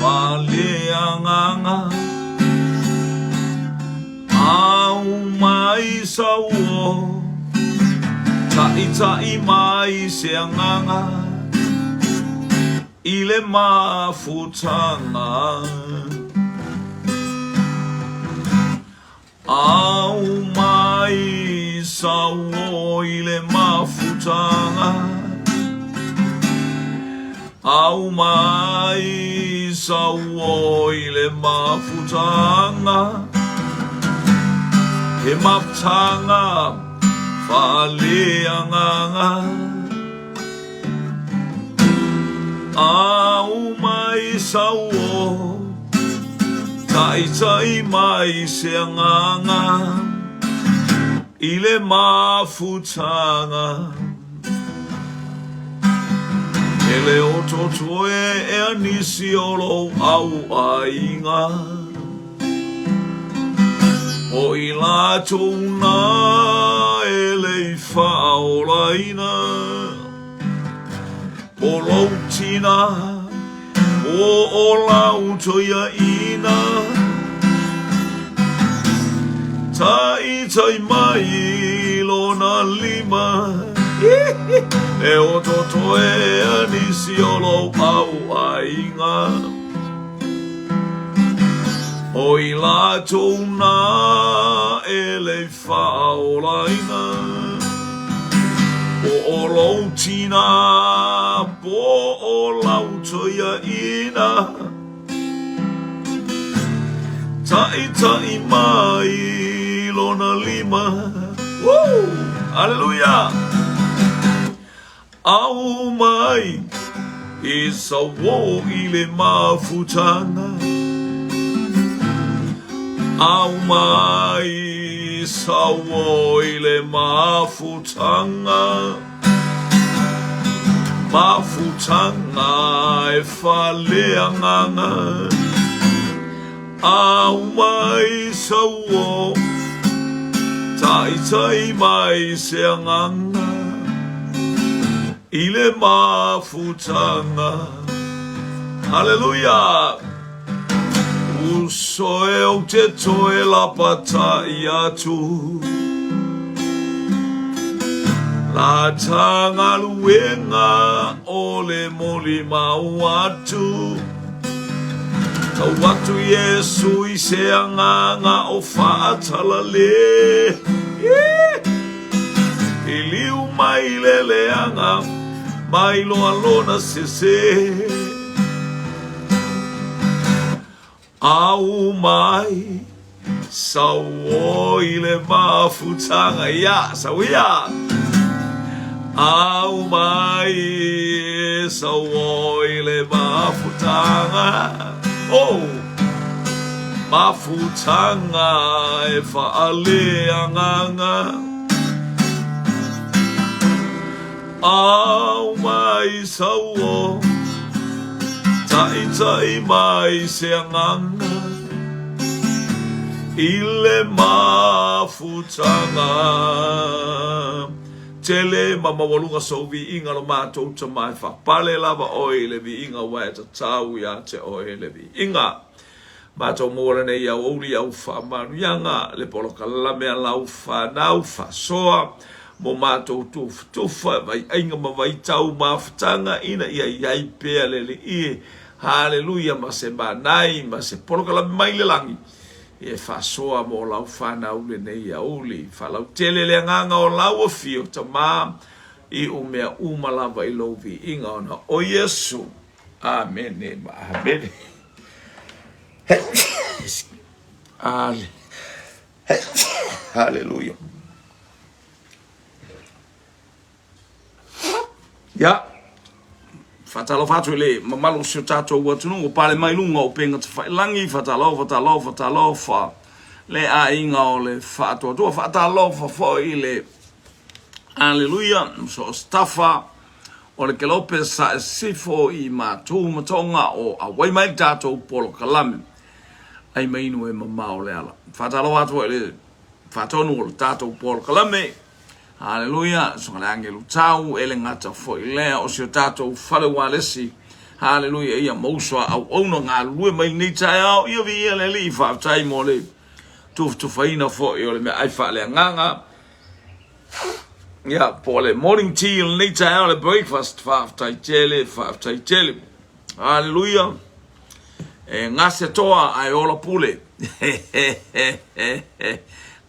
Faaleagaga Au mai sauo Taʻitaʻi mai se agaga I le mafutaga Au mai sauo i le mafutaga Au mai sauo i le mafutaga He mafutaga faaleagaga Au mai sauo Taʻitaʻi mai se agaga I le mafutaga E le o totoe ea nisi o lou au aiga O i latou na e le i faaolaina Po lou tina po o lau toeaina Taʻitaʻi mai lona lima E o totoe ea nisi o lou au aiga O i latou na e le i faaolaina Po o lou tina po o lau toeaina Taʻitaʻi mai lona lima Woo! Hallelujah! Au mai i sauo i le mafutaga Au mai i sauo i le mafutaga Mafutaga e faaleagaga Au mai sauo Taʻitaʻi mai se agaga I le mafutaga Haleluia! Uso e ou te toe lapataʻi atu La ta galuega o le molimau atu Tau atu Iesu i se agaga o faatalale I liu mai le leaga mai loa lona sese Au mai sauo i le mafutaga ia sau ia Au mai sauo i le mafutaga Oh mafutaga e faaleagaga Au mai sauo Taʻitaʻi mai se agaga I le mafutaga Tele ma maualuga sou viiga lo matou tama e faapale lava oe i le viiga ua e tatau ia te oe le viiga. Matou maua lenei aoauli au faamanuiaga le polokalame a lau fanau faasoa mo matou tufatufa vaiaiga ma vaitau mafutaga ina ia iai pea le Alii Haleluia ma se manai ma se polokalame mai le lagi e faasoa mo lau fanau lenei aoauli faalautele le agaga o lau afio Tama i u mea uma lava i lou viiga ona o Iesu Amene ma amene. Haleluia. Ia, faatalofa atu i le mamalu o si o tatou atunuu ua pale mai luga o upega tafailagi, faatalofa, talofa, talofa le aiga o le faatuatua, faatalofa foi i le Aleluia, so o se tafa o le kelope sa e sifo i Matu ma Tonga o auai mai le tatou polokalame ai mai inu e mamao le ala. Faatalofa atu foi i le faatonu o le tatou polokalame. Haleluia, susuga le agelu tau, e le gata foi lea o si o tatou fale ualesi. Haleluia, ia ma uso a auauna galulue mai lenei taeao. Ia viia le Alii, faafetai mo le tufatufaina foi o le meaai faaleagaga. Ia, po o le morning tea o lenei taeao, le breakfast, faafetai tele, faafetai tele. Haleluia. E gase toa ae ola pule.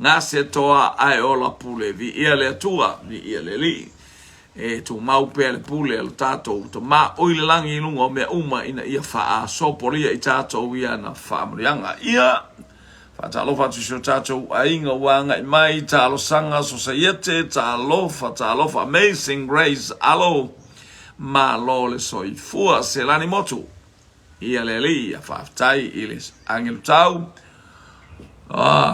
Gase toa ae ola pule. Viia le Atua, viia le Alii. E tumau pea le pule a lo tatou Tama o i le lagi i luga o mea uma ina ia faasopolia i tatou i ana faamanuiaga. Ia faatalofa atu i si o tatou aiga ua agai mai, talosaga sosaiete, talofa, talofa, Amazing Grace, alo, malo le soifua, Selani Motu. Ia le Alii, ia faafetai i le agelu tau.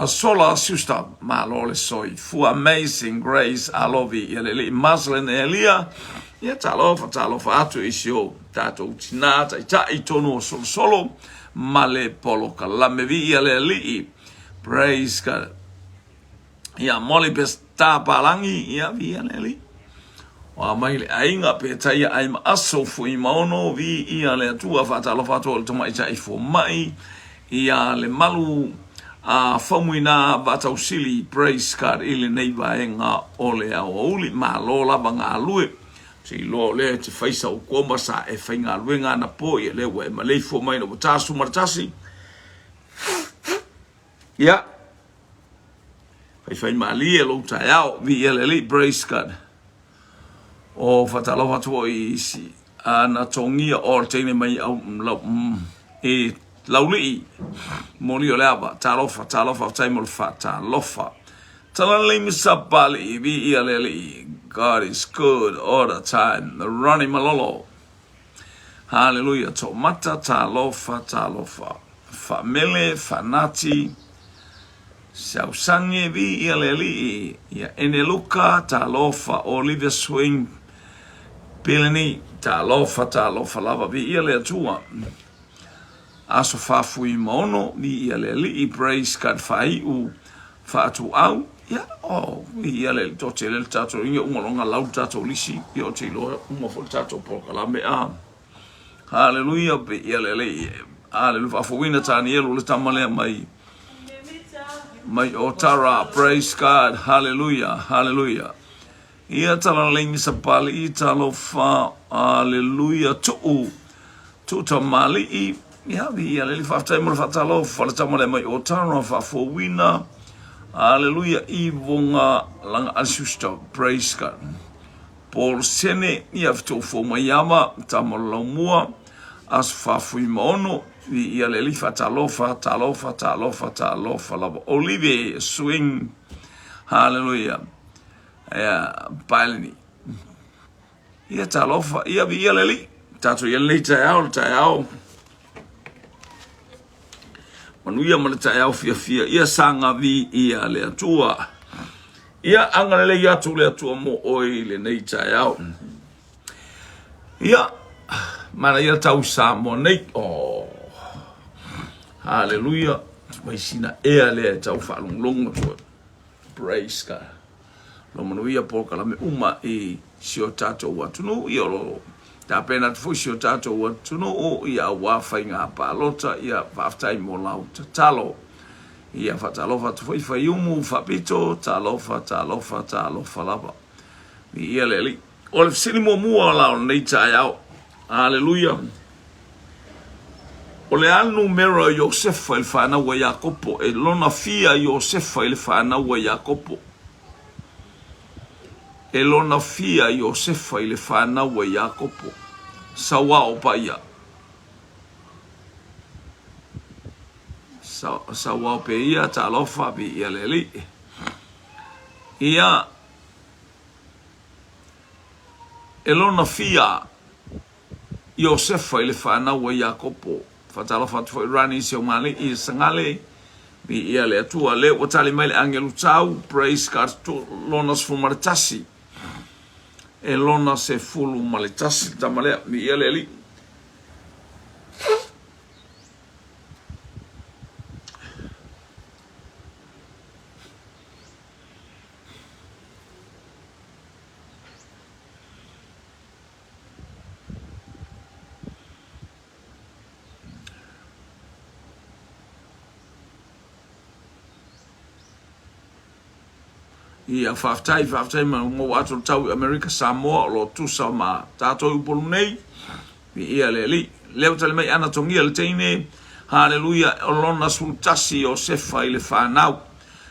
Sola Siusta, malo le soifua, Amazing Grace, alovi ia le Alii, Maslin Elia, ia talofa, talofa atu i si o tatou tinā taitai tonu o Solosolo, ma le polokalame vi ia le Alii, praise God. Ia Molly Pesta Palangi, ia vi ia le Alii. Wa mai le aiga pe taia ai ma aso fui maono vi ia le Atua faatalofa atu o le tamaitai fomai ia le malu a faumuina vaatausili praise God i lenei vaega o le aoauli malo lava galue se iloa o lea e te fai sau koma sa e faigaluega anapo ia lea ua e maleifua mai ina ua tasu ma le tasi Ia, faifaimalie lou taeao, viia le Alii, praise God. O faatalofa atu foi i isi ana togia o le teine mai au lau, e Laulii, moli o le ava, talofa, talofa, faafetai mo le faatalofa. Talalelei Misapalii, viia le Alii, God is good all the time, Ronnie Malolo. Haleluia, toomata, talofa, talofa. Faamele, faanati, Siausangi, viia le Alii, ia Eneluka, talofa, Olivia Swing, Pilani, talofa, talofa lava, viia le Atua. Aso faafui ma ono, viia le Alii, praise God, faaiu, faatuau, ia, oh, viia le Alii, toatele le tatou inga, uma loa ona lau le tatou lisi, ia ou te iloa uma foi le tatou polokalame, a. Haleluia, viia le Alii. Haleluia, faafouina Tanielu le tama lea mai mai Otara. Praise God. Haleluia, haleluia. Ia talalelei misa pali'i talofa. Haleluia, tuu tuu tamali'i. Ia viia le Alii, faafetai mo le faatalofa le tama lea mai Otara, faafouina. Haleluia, Ivoga langa Asusta. Praise God. Paul Sene, ia fitoufou mai ama, tama o le laumua, aso faafui ma ono, viia le Alii, faatalofa, talofa, talofa, talofa lava. Olive, swing, haleluia, ia, paeleni. Ia talofa, ia viia le Alii, tatou ia lenei taeao, le taeao manuia ma le taeao fiafia, ia saga viia le Atua. Ia agalelei atu le Atua mo oe i lenei taeao. Ia, manaia tau Samoa nei. Oh, haleluia. Mai sina ea lea e tau faalogologo atu ai. Praise God. Lo manuia polokalame uma i si o tatou atunuu. Ia o lo tapena atu foi si o tatou atunuu ia aua faiga palota. Ia faafetai mo lau tatalo. Ia faatalofa atu foi Faiumu Faapito, talofa, talofa, talofa lava. Viia le Alii. O le fesili muamua la o lenei taeao. Aleluia. O le a le numera o Iosefa i le fanau a Iakopo? E lona fia Iosefa i le fanau a Iakopo? E lona fia Iosefa i le fanau a Iakopo? Sauao paia. Sauao pe ia, talofa, viia le Alii. Ia, e lona fia Iosefa i le fanau a Iakopo. Faatalofa atu foi Rani Seumalii Sagale, viia le Atua. Lea ua tali mai le agelu tau, praise God, lona 11. E lona 11 le tama lea, viia le Alii. Ia, faafetai, faafetai ma maua atu le tau i Amerika Samoa o lo o tusa ma tatou i Upolu nei. Viia le Alii. Lea ua tali mai Ana Togia le teine, Haleluia, o lona 11 Iosefa i le fanau.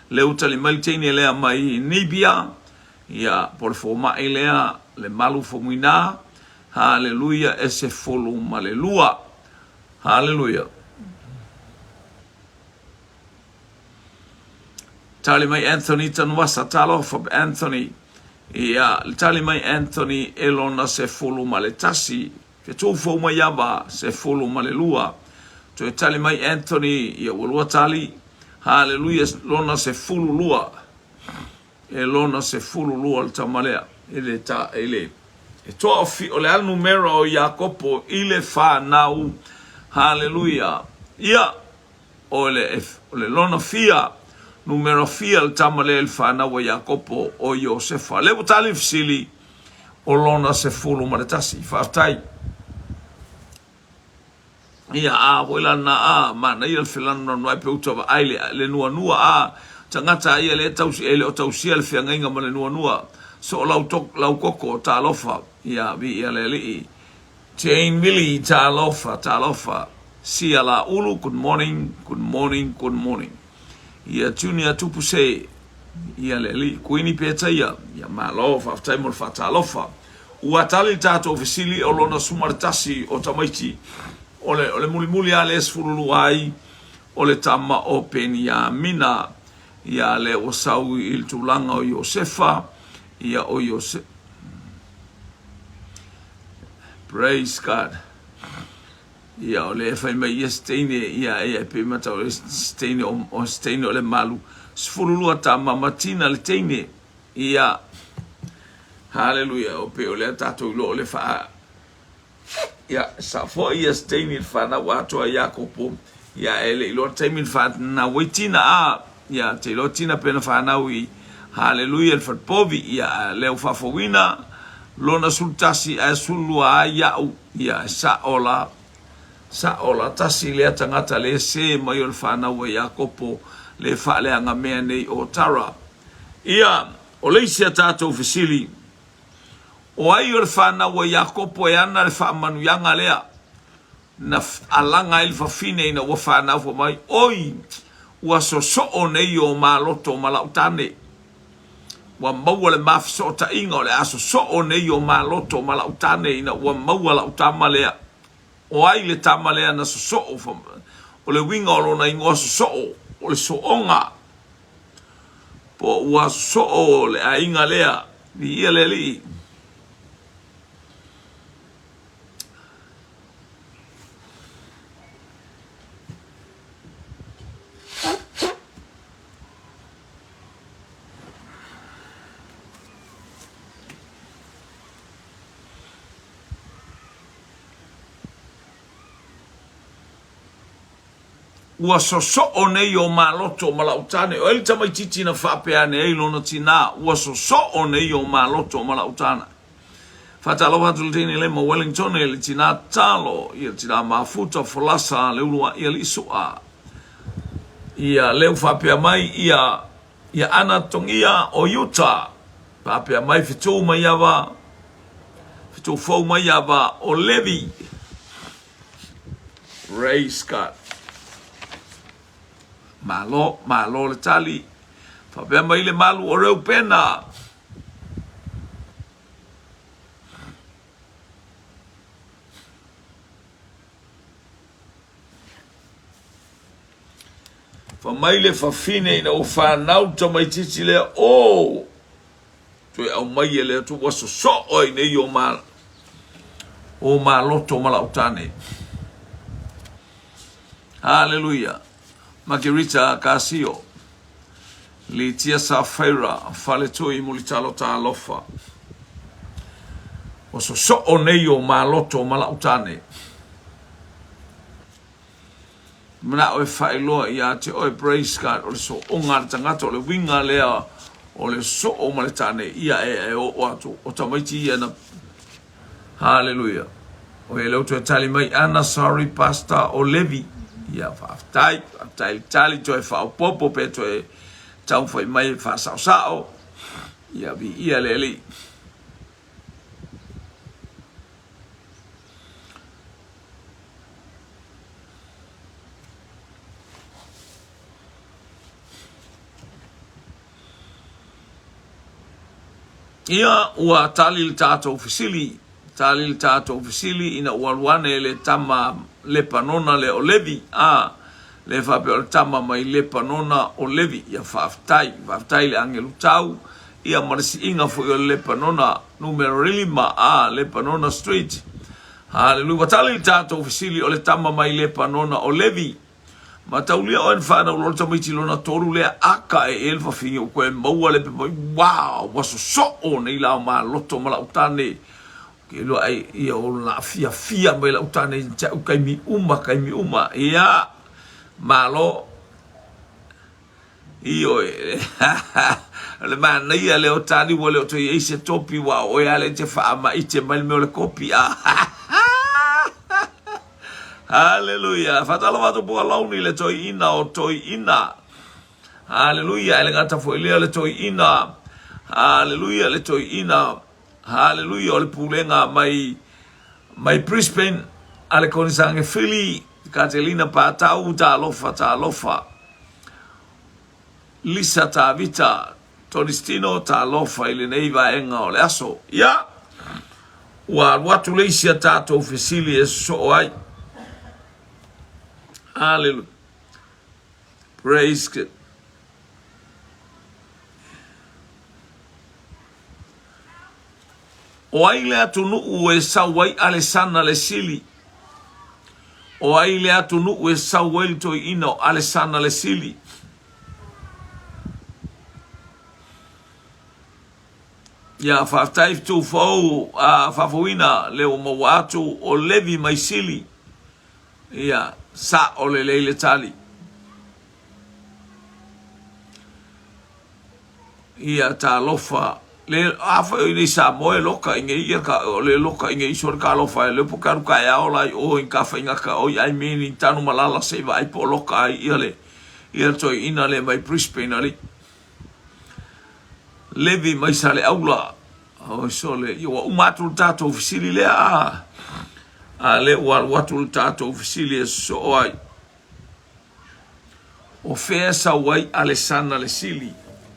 Lea ua tali mai le teine lea mai Nibia, ia, po o le fomai lea, le Malu Faumuina, Haleluia, e 12. Haleluia. Tali mai Anthony Tanuvasa, talofa Anthony. Ia, le tali mai Anthony e lona 11. Fetu fou mai ava, 12. Toe tali mai Anthony, ia ua lua tali. Haleluia, lona 12. E lona 12 le tama lea. E le ta, e le, e toa o fi, o le a le numera o Iakopo i le fanau. Haleluia. Ia, O le, o le lona fia, numera fia le tama lea i le fanau a Iakopo, o Iosefa. Lea ua tali le fesili, o lona 11. Faafetai. Ia, a foi la lena, a, manaia le felanulanuai pe uta vaai le, le nuanua, a, tagata a ia le tausi, e le o tausia le feagaiga ma le nuanua. Soo lau, to, lau koko, talofa, ia, viia le Alii. Jane Millie, Talofa, talofa. Sia la ulu, good morning, good morning, good morning. Ia Junior Tupuse, ia le alii, Kuini Petaia, ia malo, faafetai mo le faatalofa. Ua tali le tatou fesili o lona 11 o tamaiti, o le, o le mulimuli lava lea e 12 ai, o le tama o Peniamina, ia lea ua sau i le tulaga o Iosefa, ia o Iosefa, Praise God. Ia o le fai mai ia se teine, ia ia e pei matau e se teine o, o se teine o le malu. 12 tama ma tina le teine. Ia Hallelujah. O pe o lea tatou iloa o le faa Ia, sa foi ia se teine i le fanau atoa Iakopo. Ia, e le i loa le taimi na fanau ai Tina, a, ia, te iloa Tina pe na fanau i Haleluia i le falepovi. Ia, a lea ua faafouina lona 11 ae 12 ai ia'u. Ia, e sa'o la, sa'o la, tasi lea tagata le sē mai o le fanau a Iakopo le faaleaga mea nei o Tara. Ia, o le isi a tatou fesili, O ai o le fanau a Iakopo e ana le faamanuiaga lea na alaga ai le fafine ina ua fanau fai mai, Oi, ua sosoo nei o maloto ma la'u tane. Ua maua le ma fesootaiga o le a sosoo nei o maloto ma la'u tane ina ua maua la'u tama lea. O ai le tama lea na sosoo? O le uiga o lona igoa sosoo, o le sooga. Po ua soo le aiga lea, viia le Alii. Ua sosoo nei o maloto ma la'u tane. O ai le tamaitiiti na faapea ane ai lona tinā, Ua sosoo nei o maloto ma la'u tane. Faatalofa atu le teine le ma Wellington e le tinā talo, ia le tinā mafuta folasa le ulua'i alii su'a. Ia leu faapea mai ia ia ana togia o Utah. Faapea mai fetu mai ava, fetu fou mai ava o Levi. Praise God. Malo, malo le tali. Faapea mai le malu o Reupena. Fa mai le fafine ina ua fanau le tamaitiiti lea, o toe aumai e le Atua ua sosoo ai nei o ma, o maloto ma lau tane. Haleluia. Margarita Casio, Litia Safeira, Faletui Mulitalo Talofa. Ua sosoo nei o maloto ma lau tane. Manao e faailoa ia te oe, praise God, o le sooga a le tagata, o le uiga lea o le soo ma le tane, ia e, e oo atu, o tamaiti ia na, hallelujah. O e leo toe tali mai, Ana, sorry, pastor, o Levi. Ia, faafetai, faafetai le tali, toe faaopoopo pe toe taumafai mai e faasaosao. Ia viia le Alii. Ia, ua tali le tatou fesili, tali le tatou fesili ina ua alu ane le tama Lepanona lea o Levi, a, le faapea o le tama mai Lepanona o Levi. Ia faafetai, faafetai i le agelu tau, ia ma le siiga foi o le Lepanona numera 5, a, Lepanona Street. Haleluia. Ua tali le tatou fesili o le tama mai Lepanona o Levi. Mataulia oe na fanau loa le tamaiti lona tolu lea aka e e le fafine ua toe maua le pepa wow ua sosoo nei la o maloto ma lau tane ke iloa ai ia o la fiafia mai lau tane ia te au taimi uma taimi uma ia malo Ioe. O le manaia lea o tali ua le o toe i ai se topi ua o oe lava lea e te faamaite mai le mea o le kopi. Haleluia. Faatalofa atu Pualauni le toeaina o toeaina. Haleluia. E le gata foi lea le toeaina. Haleluia le toeaina. Haleluia o le pulega mai mai Brisbane a le Konisange Fili, Katelina Patau, talofa, talofa. Lisa Tavita Tolistino, talofa i lenei vaega o le aso. Ia, ua alu atu le isi a tatou fesili e sosoo ai. Hallelujah. Praise God. O ai le atunuu e sau ai Alesana le Sili? O ai le atunuu e sau ai le toeaina o Alesana le Sili? Ia, faafetai Tufou, a faafouina le ua maua atu o Levi mai Sili. Ia, sao lelei le tali. Ia talofa le a foi o inei Samoa e loka inei ia ka o le loka inei iso le talofa e le po karu ka e ao lai o in ka whainga ka oi ai mini tanu malala se iwa ai po loka ai ia le ia le toi ina le mai Brisbane ali Levi mai sa le aula oi sole ia ua uma atu le tatou fesili lea a a le ua alu atu le tatou fesili e sosoo ai. O fea e sau ai Alesana le Sili?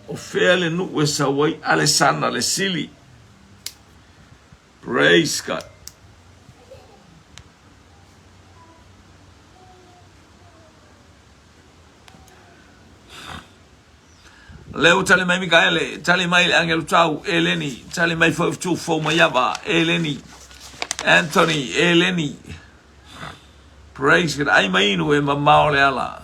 O fea le nuu e sau ai Alesana le Sili? Praise God. Lea ua tali mai Mikaele, tali mai le agelu tau, Eleni, tali mai foi Tufou Maiava, Eleni, Anthony, Eleni. Praise God. Ai mai inu e mamao le ala.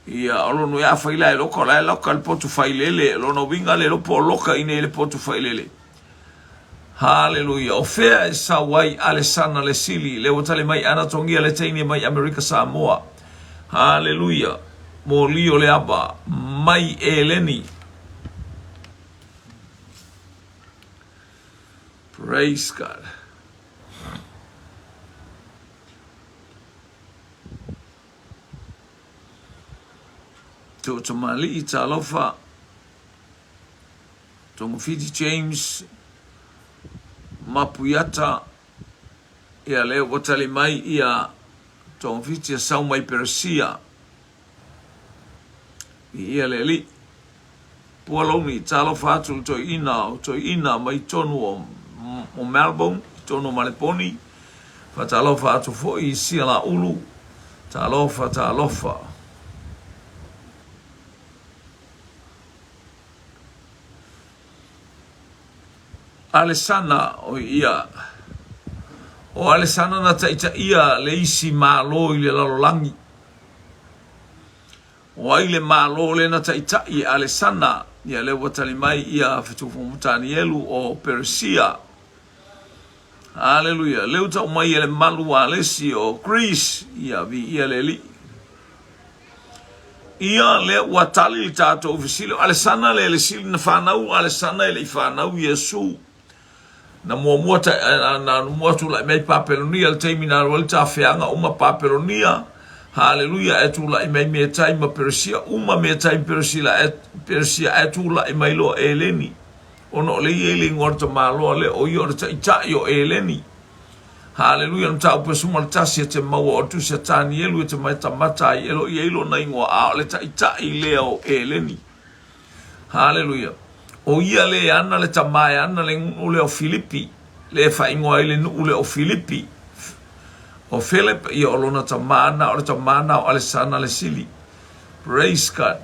Ia, o lono ia whaila e loka, o la e loka le potu whailele, lono winga le lopo o loka ine le potu whailele. Hallelujah. O fea e sau ai Alesana le Sili, le ua tali mai Ana Tongia le teine mai Amerika Samoa. Hallelujah. Moli o le ava, mai Eleni. Praise God. To'otamali'i talofa Togafiti James Mapuiata ia lea ua tali mai ia Togafiti e sau mai Peresia i ia le alii. Pualouni, talofa atu le toeaina o toeaina mai tonu o, o Melbourne, i tonu o Maleponi. Faatalofa atu foi i Sialaulu. Talofa, talofa. Alesana, o ia. O Alesana na taitaia le isi Malo i le lalolagi. O ai le Malo lea na taitai e Alesana? Ia lea ua tali mai ia Fetufumu Tanielu o Peresia. Aleluia. Lea ua tau mai e le malu alesi o Greece. Ia viia le Alii. Ia lea ua tali le tatou fesili. O Alesana lea le sili na fanau Alesana e le i fanau Iesu. Na muamua ta, na muamua tulai mai Papelonia le taimi na alu ai le tafeaga uma Papelonia. Haleluia, ae tulai mai Metai ma Peresia, uma Metai ma Peresila, ae, Peresia ae tulai mai loa Eleni. Ona o lea e i ai le igoa o le tamaloa lea, o ia o le taitai o Eleni. Haleluia, le mataupu e 11 e te maua o le tusi a Tanielu e te matamata ai, e lo i ai lona igoa, a o le taitai lea o Eleni. Haleluia. O ia le e ana le tama e ana le nuu lea o Filipi, le e faaigoa ai le nuu lea o Filipi. O Philip, ia o lona tama na, o le tama na o Alesana le Sili. Praise God.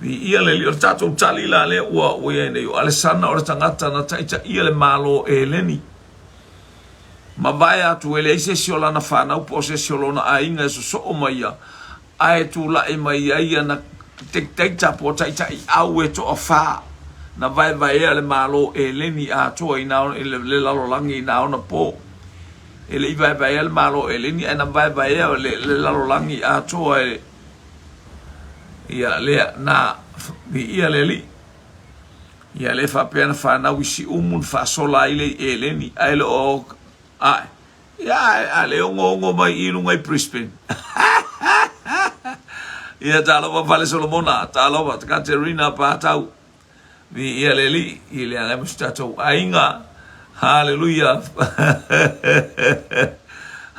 Viia le Alii. O le tatou tali la lea ua ua i ai nei, o Alesana o le tagata na taitaia le Malo o Eleni. Mavae atu e leai se isi o lana fanau po o se isi o lona aiga e sosoo ma ia, ae tulai mai ai ana dictator po o taitaiau e toafa na vaevaea le Malo o Eleni atoa i le lalolagi i na ona po. E le i vaevaea le Malo o Eleni ae na vaevaea le lalolagi atoa e Ia lea, na viia le Alii. Ia lea faapea na fanau i Siumu na faasola ai le i Eleni, ae le o ae. Ia a le ongoongo mai i luga i Brisbane. Ia talofa Fale Solomona, talofa Katerina Patau. Viia le Alii i le agai ma si tatou aiga. Haleluia.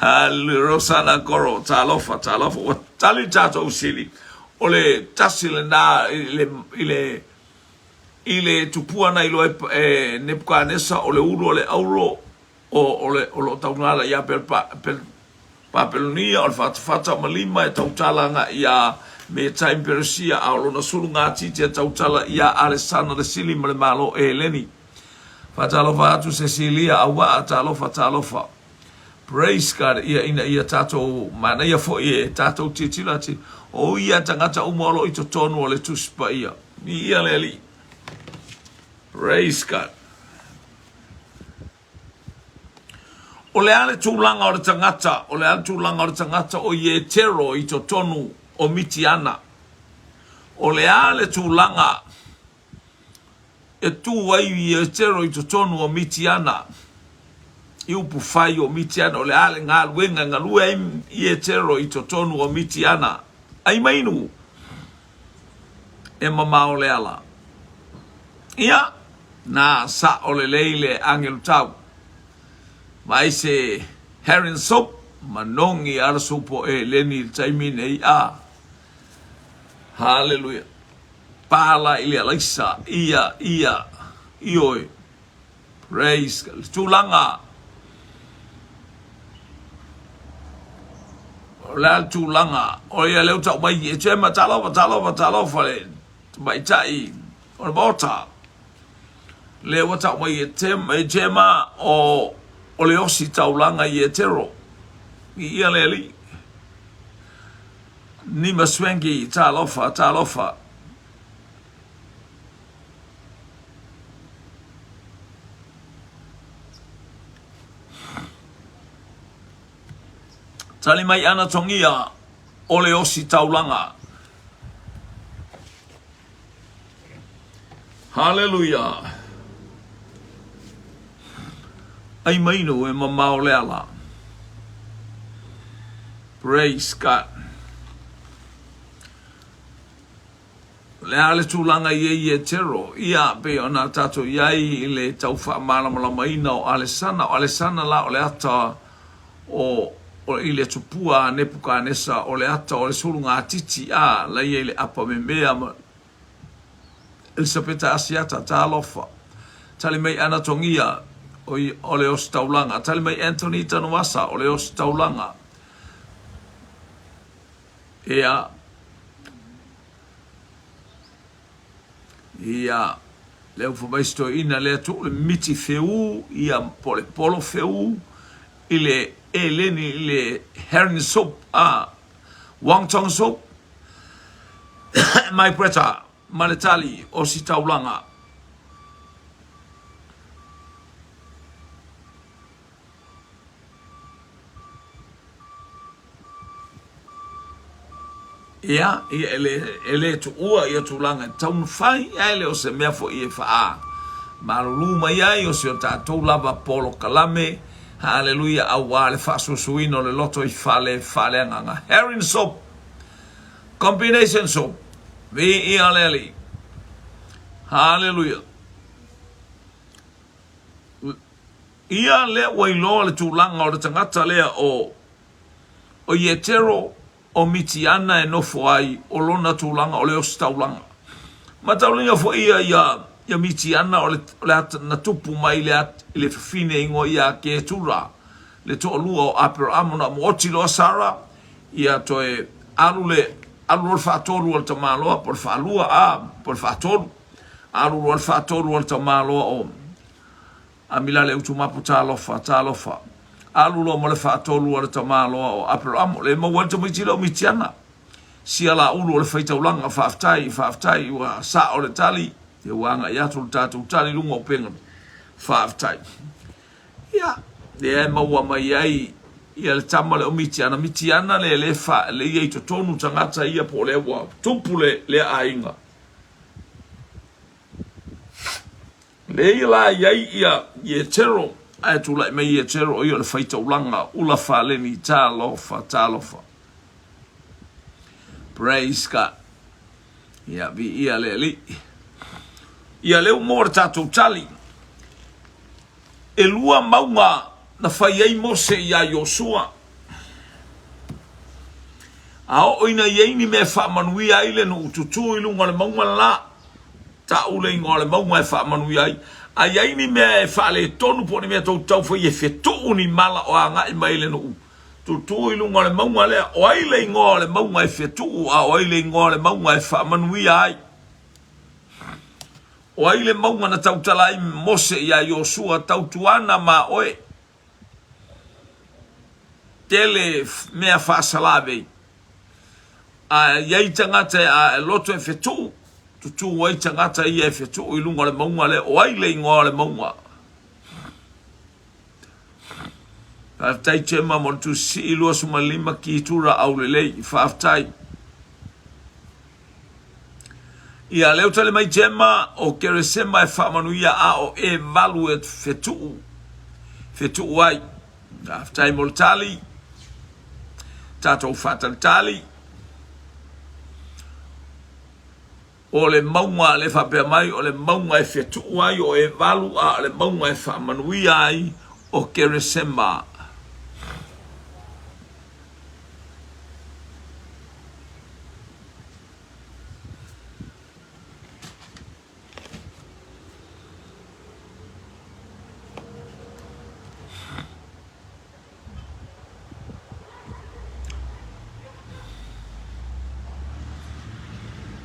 Haleluia. Rosana Koro, talofa, talofa. Ua tali le tatou sili. O le tasi lena i le, i le, i le tupua na iloa e Nebukanesa o le ulu o le auro o, o, le, o lo o taugala ia Papelonia, o le fatafata ma lima e tautala agai iā Metai ma Peresia, a o lona sulugatiti e tautala iā Alesana le Sili ma le Malo o Eleni. Faatalofa atu Cecilia Auaa, talofa, talofa. Praise God, ia ina ia tatou manaia foi e tatou tilotilo atu, o ia tagata uma o lo o i totonu o le Tusi Paia. Viia le Alii. Praise God. O le a le tulaga o le tagata, o le a le tulaga o le tagata o Ietero i totonu o Mitiana? O le a le tulaga e tū ai Ietero i totonu o Mitiana? I upu fai o Mitiana, o le a le galuega e galue ai Ietero i totonu o Mitiana? Ai mainu e mamao le ala. Ia, na sa'o lelei le agelu tau. Vaai se herring soup manogi ala supo e leni i le taimi nei a. Haleluia. Pala i le alaisa, ia, ia, ioe. Praise God. Le tulaga o le a le tulaga o ia lea ua tau mai e Gemma, talofa, talofa, talofa le tamaitai o le Maota. Lea ua tau mai e Gemma o, o le osi taulaga i Etero. I ia le alii. Nima Swanky, talofa, talofa. Tali mai ana tongia o le osi taulaga. Haleluia! Ai mainu e mamao le ala. Praise God. O le a le tulaga i ai Ietero? Ia, pei ona tatou i ai i le tau faamalamalamaina o Alesana. O Alesana la o le ata o, o i le tupua a Nepukanesa, o le ata o le sulugatiti, a, la i ai le apa memea ma Elisapeta Asiata, talofa. Tali mai Anatogia, o, o le ositaulaga. Tali mai Anthony Tanuvasa, o le ositaulaga. Ia, ia, lea ua fai mai si toeaina lea tuu le miti feū, ia, po o le polo feū i le eleni i le herring soup, a, wonton soup, mai Greta, ma le tali o si taulaga. Ia, ia e le, e le tuua ia tulaga e tatau ona fai, ae le o se mea foi e faa malulu mai ai o si o tatou lava polokalame. Haleluia, auā le faasuasuina o le loto i fale faaleagaga. Herring soap, combination soap, viia le Alii. Haleluia. Ia lea ua iloa le tulaga o le tagata lea o o Ietero o Mitiana e nofo ai, o lona tulaga o le ositaulaga. Matauliga foi ia ia ia Mitiana o le o le na tupu mai i le i le fafine igoa ia Ketura, le toalua o Aperaamo na mooti loa Sara, ia toe alu le alu loa le faatolu a le tamaloa po o le faalua a po o le faatolu. Alu loa le faatolu a le tamaloa o Amila le utumapu talofa, talofa. Alu loa ma le faatolu a le tamaloa o Aperamo, le maua ai le tamaiti lea o Mitiana. Sia laulu o le faitaulaga, faafetai, faafetai, ua sao le tali, ia ua agai atu le tatou tali i luga o upega. Faafetai. Ia, lea e maua mai ai ia le tama lea o Mitiana. Mitiana lea le fa, le ia i totonu tagata ia po o lea ua tupu le, lea aiga. Lea la e i ai ia Ietero, ae tulai mai Ietero o ia o le faitaulaga ula faleni, talofa, talofa. Praise God. Ia, viia le Alii. Ia, lea ua maua le tatou tali. Elua mauga na fai ai Mose iā Iosua. A oo ina i ai ni mea e faamanuia ai le nuu, tutū i luga o le mauga le la, ta'u le igoa o le mauga e faamanuia ai. A i ai ni mea e faaletonu po o ni mea tou te taufai e fetuu ni mala o agai mai i le nuu, tutū i luga o le mauga lea, o ai le igoa o le mauga e fetuu a o ai le igoa o le mauga e faamanuia ai? O ai le mauga na tautala ai Mose iā Iosua, Tautuana ma oe? Tele mea faasalavei. A i ai tagata e loto e fetuu, tutū ai tagata ia e fetuu i luga o le mauga lea, o ai le igoa o le mauga? Faafetai Gemma mo le tusisii 25 kitura aulelei. Faafetai. Ia lea ua tali mai Gemma, o Keresema e faamanuia a o Evalu e fetuu, fetuu ai. Faafetai mo le tali. Tatou faatalitali. O le mauga lea faapea mai, o le mauga e fetuu ai o Evalu a o le mauga e faamanuia ai o Keresema.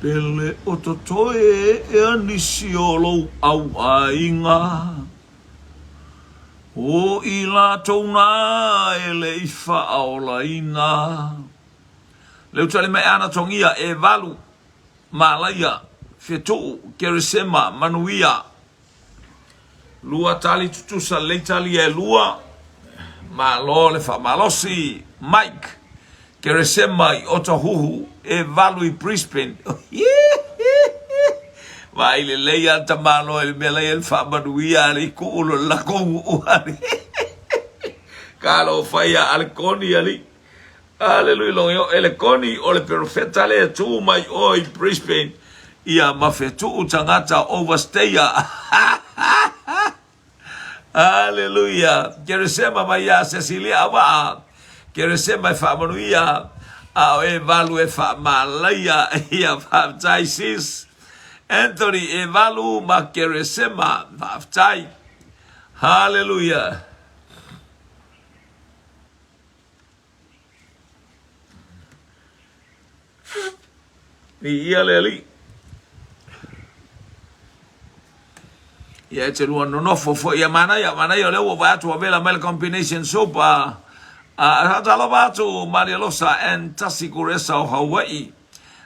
Pele o totoe ea nisi o lou au aiga. O i latou na e le i faaolaina. Leu tali mai ana togia Evalu, Malaia, Fetuu, Keresema, Manuia. Lua tali tutusa lelei tali e lua. Malo le faamalosi. Mike, Keresema i Otahuhu, Evalu i Brisbane. Vaai lelei a le tamaloa i le mea la i ai le faamanuia a le i kuu lo le lakou uu ali. Talofa ia a le koni alii. Aleluia logo e o ele koni o le perofeta le e tu mai o i Brisbane ia ma fetuu tagata overstayer. Aleluia. Keresema mai ia Cecilia Auvaa. Keresema e faamanuia a o Evalu e faamalaia. Ia faafetai sis. Anthony Evalu ma Keresema. Faafetai. Haleluia. Viia le Alii. Ia e te lua nonofo foi ia manaia, manaia o lea ua vaai atu ua vela mai le combination soup a a talofa atu Maria Losa and Tasi Kuresa o Hawaii.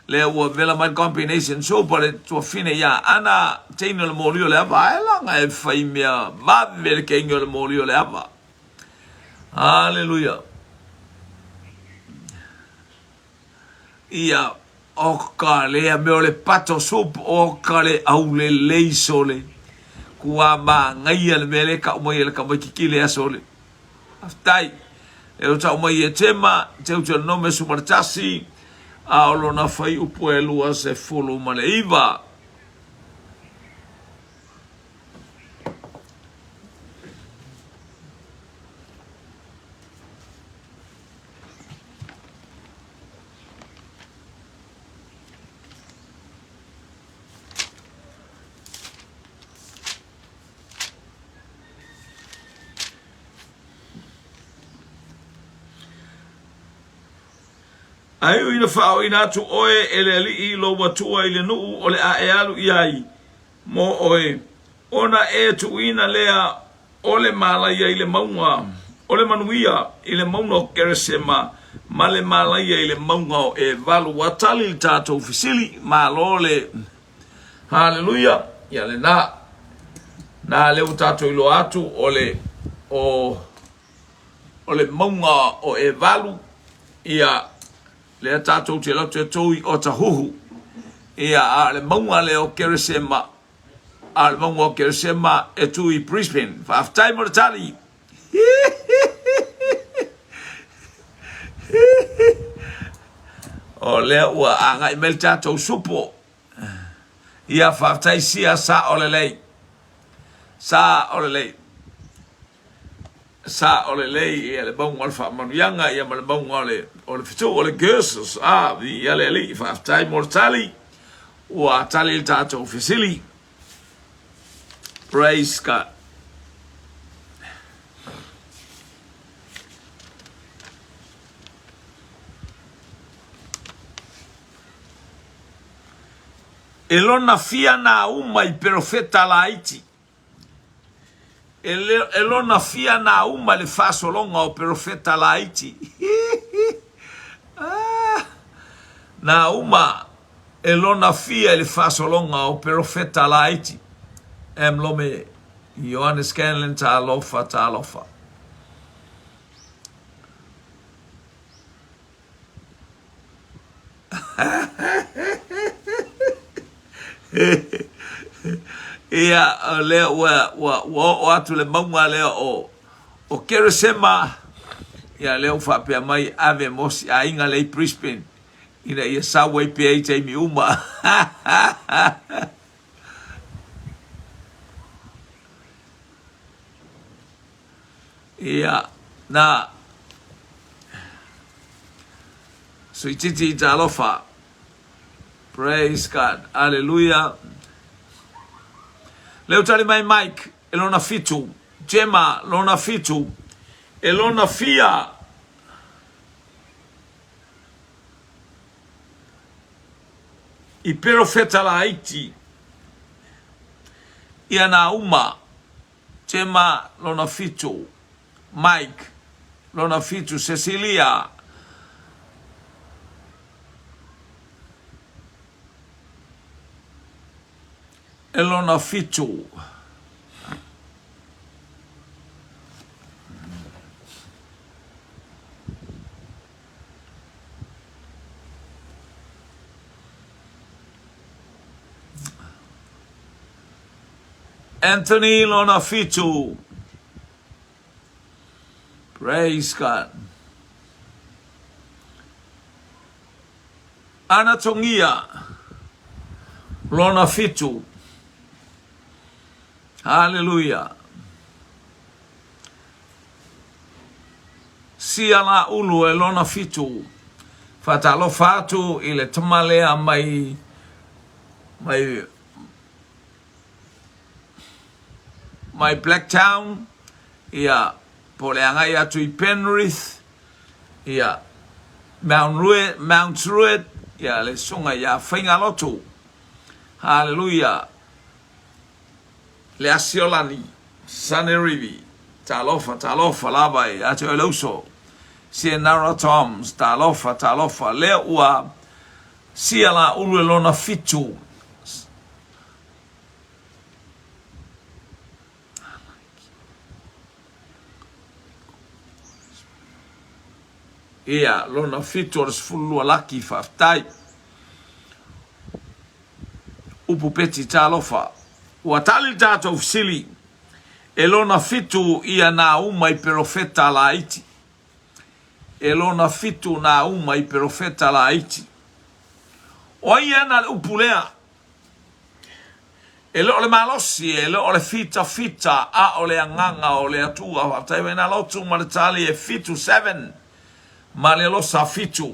Lea ua vela mai le combination soup a le tuafine ia Ana teine o le moli o le ava. Ae laga e fai mea vave le keini o le moli o le ava. Haleluia. Ia, o ka lea mea o le pato soup, o ka le aulelei sole. Kua māngaia le mea le kau mai e le tamaititi lea sole. Faafetai. Lea ua tau mai e Tema, Teuteronome 11, a o lona fuaiupu e 29. A iu ina faaoina atu oe e le Alii i lou Atua i le nuu o le a e alu i ai mo oe, ona e tuuina lea o le malaia i le mauga o le manuia i le mauga o Keresema ma le malaia i le mauga o Evalu. Ua tali le tatou fesili, malo le Haleluia! Ia lena. Na lea ua tatou iloa atu o le o o le mauga o Evalu, ia lea tatou te loto e tou i Otahuhu. Ia a o le mauga lea o Keresema, a o le mauga o Keresema e tu i Brisbane. Faafetai mo le tali. O lea ua agai mai le tatou supo. Ia faafetai sia sa o lelei. Sa o lelei. Sa o lelei ia le mauga o le faamanuiaga ia ma le mauga o le o le fetu o le curses. Ah, viia le Alii, faafetai mo le tali. Ua tali le tatou fesili. Praise God. E lona fia nā uma i perofeta laiti. E, le, e lona fia nā uma i le faasologa o perofeta laiti. ah, nā uma e lona fia i le faasologa o perofeta laiti. Em lome Ioane Scanlon talofa talofa. Ia, o lea ua, ua, ua oo atu le mauga lea o, o Keresema, ia lea ua faapea mai ave mo si aiga lea i Brisbane, ina ia sau ai pea i taimi uma. Ia, na, Suititi talofa. Praise God. Aleluia. Leo tali mai Mike e lona fitu. Gemma lona fitu. E lona fia. I perofeta laiti. Ia nā uma. Gemma lona fitu, Mike lona fitu, Cecilia e lona fitu. Anthony lona fitu. Praise God. Anatongia lona fitu. Hallelujah. Sia la ulu e lona fitu. Faatalofa atu i le tama lea mai mai mai Blacktown, ia, po o le agai atu i Penrith, ia, Mount Druitt, Mount Druitt, ia, le susuga ia Faigalotu. Haleluia. Le Asiolani, Sanerivi, talofa, talofa lava ia te oe le uso. Sienara Toms, talofa, talofa, lea ua sia la ulu e lona fitu. Ia, lona fitu o le 12 laki, faafetai. Upu Peti, talofa. Ua tali le tatou fesili. E lona fitu ia nā uma i perofeta laiti. E lona fitu nā uma i perofeta laiti. O ai e ana le upu lea? E le o le malosi, e le o le fitafita, a o le agaga o le Atua. Faafetai mai nā lotu ma le tali e fitu, seven, ma le losa fitu.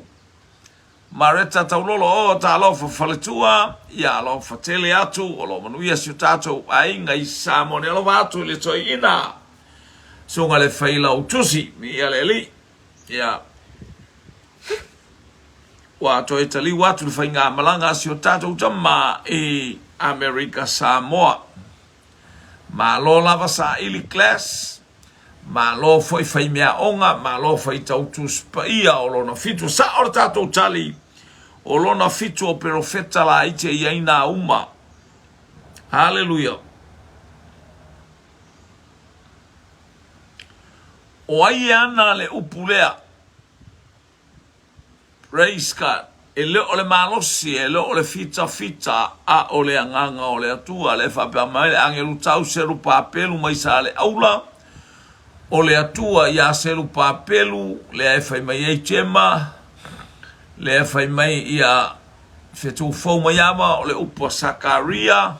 Mareta Taulolo, oh talofa faletua, ia alofa tele atu, o lo o manuia si o tatou aiga i Samoa nei. Alofa atu i le toeaina, susuga le Failautusi, ia le alii, ia ua toe taliu atu le faigamalaga a si o tatou tama i Amerika Samoa. Malo lava saili class, malo foi faimeaoga, malo faitau Tusi Paia o lona fitu. Sao le tatou tali, o lona fitu o perofeta laiti e i ai nā uma. Haleluia. O ai e ana le upu lea? Praise God. E le o le malosi, e le o le fitafita, a o le agaga o le Atua. Lea e faapea mai le agelu tau Serupapelu mai Saleaula, o le Atua iā Serupapelu, lea e fai mai ai Jema, lea e fai mai ia Fetuufou Maiava, o le upu a Sakaria,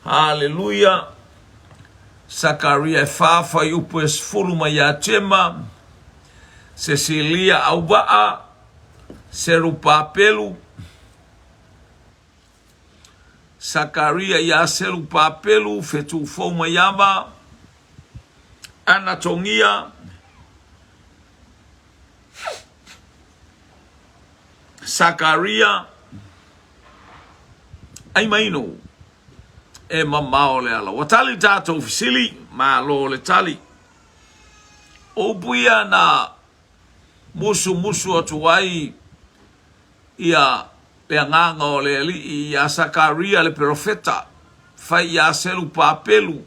Haleluia! Sakaria e fa fuaiupu e 10 mai ia Jema, Sesilia Auvaa, Serupapelu, Sakaria ia Serupapelu, Fetuufou Maiava, Anatogia, Sakaria, Ai mainu, e mamao le ala. Ua tali tatou fesili, malo le tali. O upu ia na musumusu atu ai ia le agaga o le Alii iā Sakaria le perofeta, fai iā Selupapelu,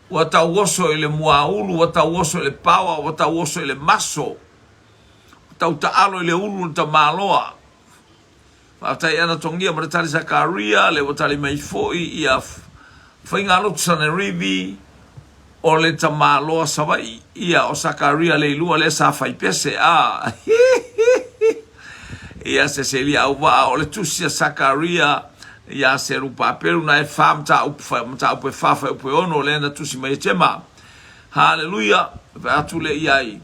ua tauoso i le muaulu, ua tauoso i le paoa, ua tauoso i le maso, ua tautaalo i le ulu o le tamaloa. Faafetai Anatogia ma le tali Sakaria, lea ua tali mai foi ia Faigalotu Sanerivi o le tamaloa Savaii. Ia o Sakaria Leilua lea sa fai pese a ia Seselia Auvaa o le tusi a Sakaria ia Serupapelu na e fa mataupu mataupu e fa fuaiupu e ono lea na tusi mai e Jema. Haleluia! Vaai atu lea i ai.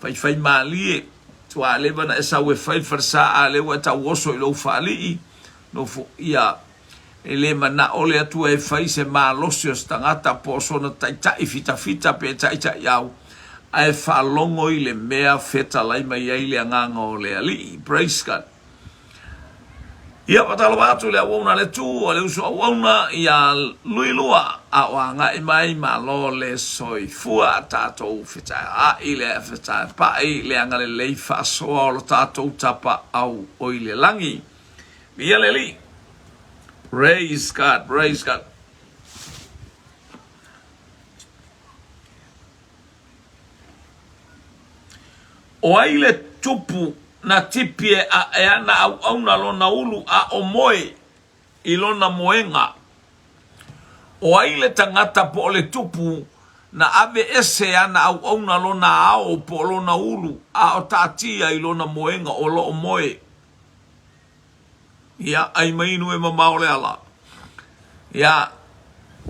Faifaimalie, tua leva na e sau e fai le falesa a lea ua e tauoso i lou faalii, nofo ia e le manao le Atua e fai se malosi o se tagata po o sona taitai fitafita pe taitaiau, ae faalogo i le mea fetalai mai ai le agaga o le Alii. Praise God. Ia, faatalofa atu i le auauna a le Itu, o le uso auauna ia Luilua, a o agai mai, malo le soifua, tatou fetaeai le fetaepai le agalelei faasoa o lo tatou Tapaau o i le lagi. Viia le Alii. Praise God, praise God. O ai le tupu na tipi e aʻe ana auauna lona ulu a o moe i lona moega? O ai le tagata po o le tupu na ave ese ana auauna lona ao po o lona ulu a o taatia i lona moega o lo o moe? Ia, ai mai inu e mamao le ala. Ia,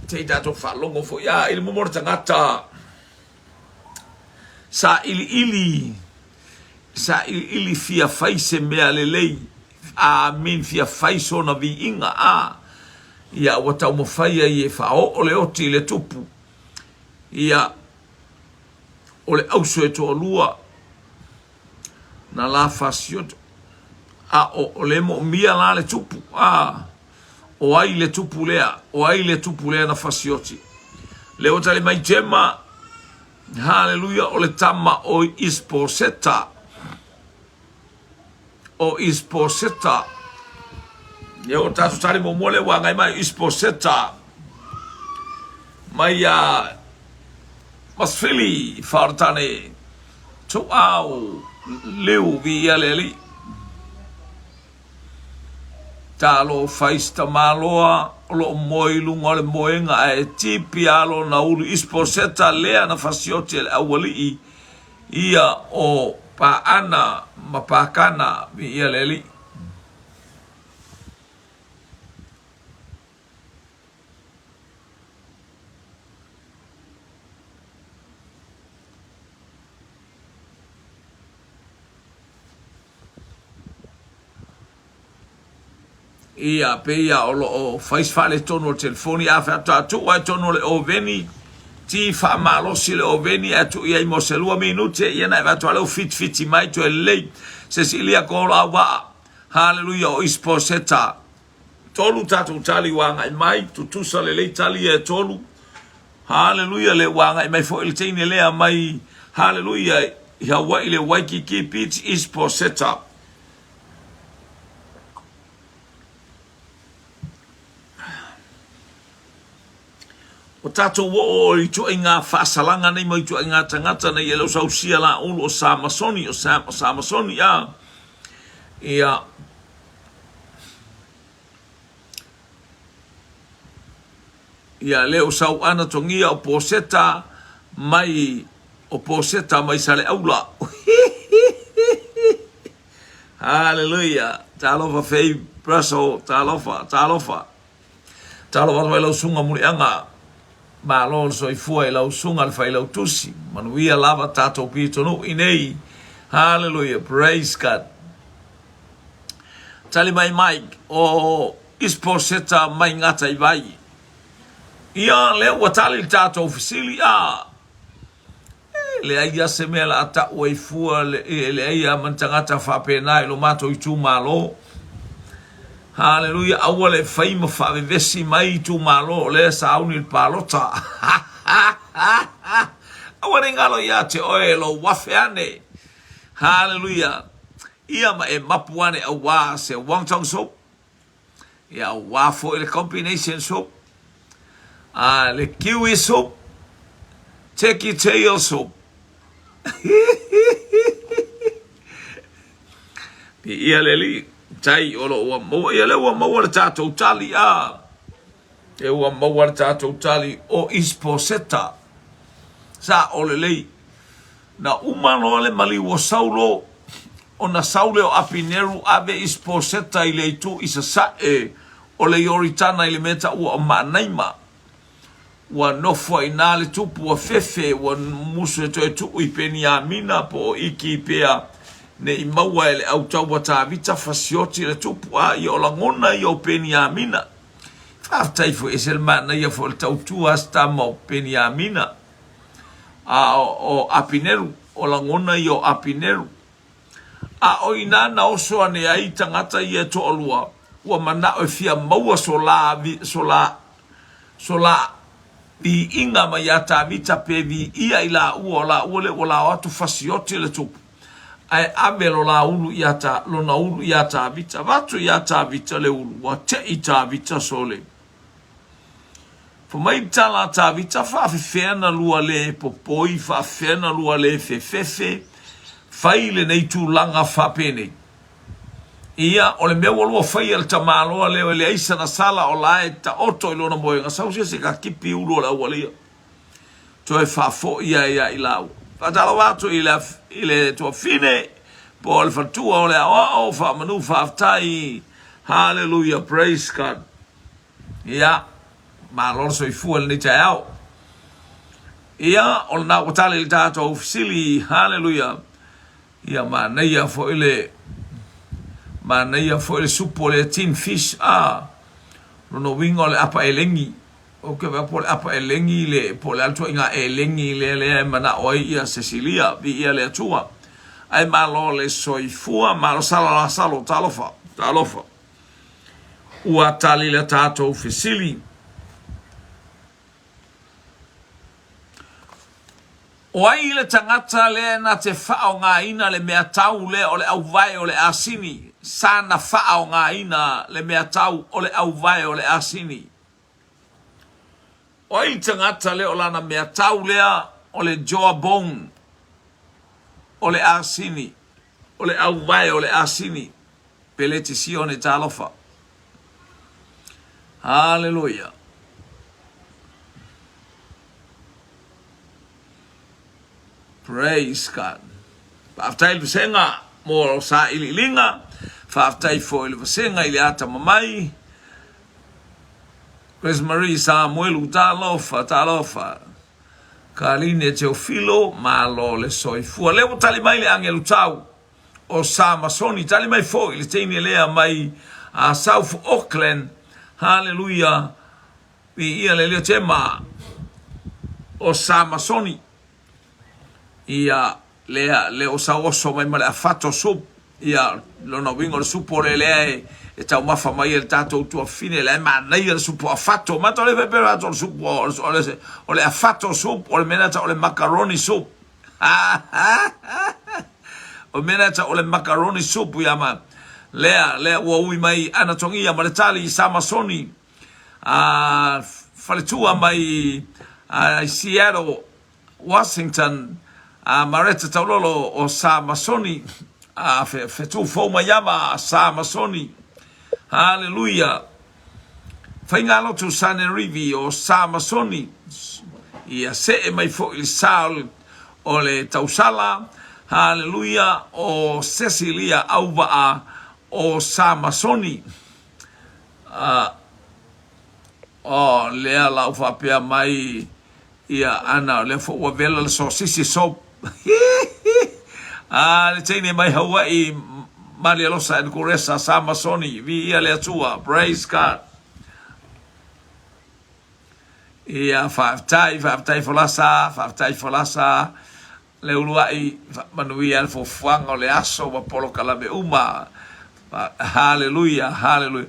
se i tatou faalogo foi a i le momo o le tagata sailiili, sailiili fia fai se mea lelei, a mean fia fai sona viiga, a ia ua taumafai ai e faaoo le oti i le tupu. Ia, o le auso e toalua, na la fasioto a o o le moomia la le tupu a o ai le tupu lea o ai le tupu lea na fasioti le ua tali mai Jema haleluia o le tama o Isposeta o Isposeta ia o tatou tali muamua lea ua agai mai Isposeta mai a Masfili Faoratane Tuau liu viia le Alii. Talofa i si tamaloa. o lo o moe i luga o le moega ae tipi lava lona ulu Isposeta lea na fasioti e le aualii ia o Paana ma Pakana, viia le Alii. Ia, pei a o lo o fai se faaletonu o le telefoni, a faatoa tuu lava i totonu o le oveni, ti faamalosi le oveni ae tuu i ai mo se lua minute, ia ona e vaai atu lava lea ua fitifiti mai toe lelei. Sesilia Koloauvaa, Haleluia, o Isiposeta. Tolu tatou tali ua agai mai, tutusa lelei tali ia e tolu. Haleluia, le ua agai mai foi le teine lea mai, haleluia, i Hawaii le Waikiki Beach Isiposeta. O tatou oo i ituaiga faasalaga nei ma ituaiga tagata nei e le o sausia la ulu o Samasoni, o Sam, o Samasoni a. Ia, ia le o sau ana togia o Poseta mai o Poseta mai Saleaula. Haleluia! Talofa Faith Russell, talofa, talofa. Talofa atu ai lau susuga Muliaga. Malo le soifua i lau susuga le Failautusi. Manuia lava tatou pitonuu i nei. Haleluia! Praise God. Tali mai Mike, o Isposeta mai Gataivai. Ia, lea ua tali le tatou fesili, a. E leai lava se mea o le a tau ai fua, e leai lava ma ni tagata faapena i lo matou itumalo. Haleluia, aua le fai ma faavevesi mai itumalo o lea e sauni i le palota. Aua ne i galo ia te oe lou afe ane. Haleluia. Ia ma e mapu ane auā se wonton soup. Ia auā foi le combination soup. A le kiwi soup. Turkey tail soup. Ia le alii tai o lo ua maua. Ia lea ua maua le tatou tali a. E ua maua le tatou tali o Isposeta. Sa o lelei. Na uma loa le maliu o Saulo, ona sau lea o Apineru ave Isiposeta i le itu i sasae o le Ioritana i le mea taua o Maanaima. Ua nofo ai i ina le tupu ua fefe, ua musu e toe tuu i Peniamina po o Iki pea ne i maua e le au taua Tavita fasioti le tupu, a ia o lagona ia o Peniamina. Faafetai foi, ese le manaia foi o le tautua a si tama o Peniamina. A o Apineru, o lagona ia o Apineru. A o inā na oso ane ai tagata ia e toalua, ua manaʻo e fia maua so lā, so lā, so lā viiga mai iā Tavita pe viia i lāua, o lāua lea ua lao atu fasioti le tupu, ae ave lo lā ulu iā Ta, lona ulu iā Tavita. Avatu iā Tavita le ulu, ua teʻi Tavita sole. Fai mai le tala a Tavita, Faafefea na lua le popoi, faafefea na lua le fefefe, fai lenei tulaga faapenei. Ia, o le mea ua lua faia e le tamaloa lea e leai sana sala o la e taoto i lona moega, sau se isi ka kipi ulu o le aualia, toe faafoi ai ia i laua. Faatalofa atu i le, i le tuafine po o le faletua o le aoao, faamanu faafetai, hallelujah, praise God. Ia, malo le soifua i lenei taeao. Ia, o lena ua tali le tatou fesili, haleluia. Ia, manaia foi le, manaia foi le supu o le tin fish, a, lona uiga o le apa elegi. Ou te vaai po o le apa elegi le, po o le a le ituaiga elegi lea lea e manao ai ia Cecilia, viia le Atua. Ae malo le soifua, malo sala Lasalo, talofa, talofa. Ua tali le tatou fesili. O ai le tagata lea na te faaaogaina le meatau lea o le auvae o le asini? Sa na faaaogaina le meatau o le auvae o le asini. O ai le tagata lea o lana meatau lea o le jawbone o le asini, o le auvae o le asini? Peleti Sione talofa. Haleluia. Praise God. Faafetai le vasega mo sailiiliga, faafetai foi le vasega i le atamamai. Grace Marie Samuelu, talofa, talofa. Kaline Teofilo, malo le soifua. Lea ua tali mai le agelu tau o Samasoni, tali mai foi le teine lea mai a South Auckland. Haleluia. Viia le leo tema o Samasoni. Ia, lea, le o sauoso mai ma le afato soup. Ia, lona uiga o le supo o le lea e, e taumafa mai e le tatou tuafafine, la e manaia le supo afato. Matou le faapea matou o le supo, o le, o le, o le afato soup, o le mea lena tau o le macaroni soup. O le mea lena tau o le macaroni soup ia ma lea, lea ua ui mai Anatogia ma le tali i Samasoni. A faletua mai a Seattle Washington, a Mareta Taulolo o Samasoni, a fetu fou mai ama a Samasoni. Haleluia. Faigalotu Sanerivi o Samasoni, ia see mai foi le sa o le tausala. Haleluia o Cecilia Auvaa o Samasoni. Oh, lea la u faapea mai ia ana, o lea foi ua vela le sosisi soap. Ah, le teine mai Hawaii, Malialosa and Kuresa, Samasoni, viia le Atua, praise God. Ia, faafetai, faafetai Folasa, faafetai Folasa, le uluai manuia le fuafuaga o le aso ma polokalame uma. Haleluia, haleluia.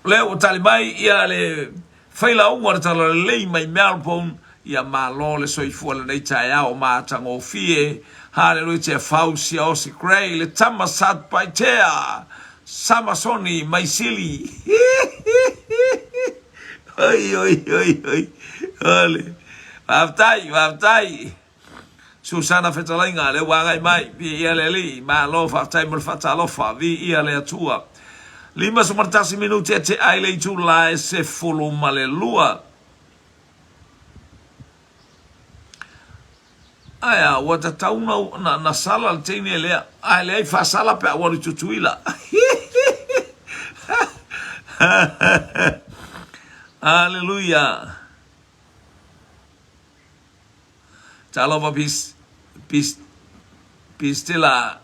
Lea ua tali mai ia le failauga o le Talalelei mai Melbourne, ia malo le soifua lenei taeao matagofie. Haleluia tea fau Siaosi Gray le tama Satupaitea Samasoni mai Sili. Oi oi oi oi. Ole. Faafetai, faafetai. Susana Fetalaiga, lea ua agai mai, viia le Alii, malo faafetai mo le faatalofa, viia le Atua. 51 minute e tea i le itula e 12. Ae ua tatau na, na, na sala le teine lea. Ae leai faasala pe a ua alu i Tutuila. Aleluia. Talofa pis, pis, pistila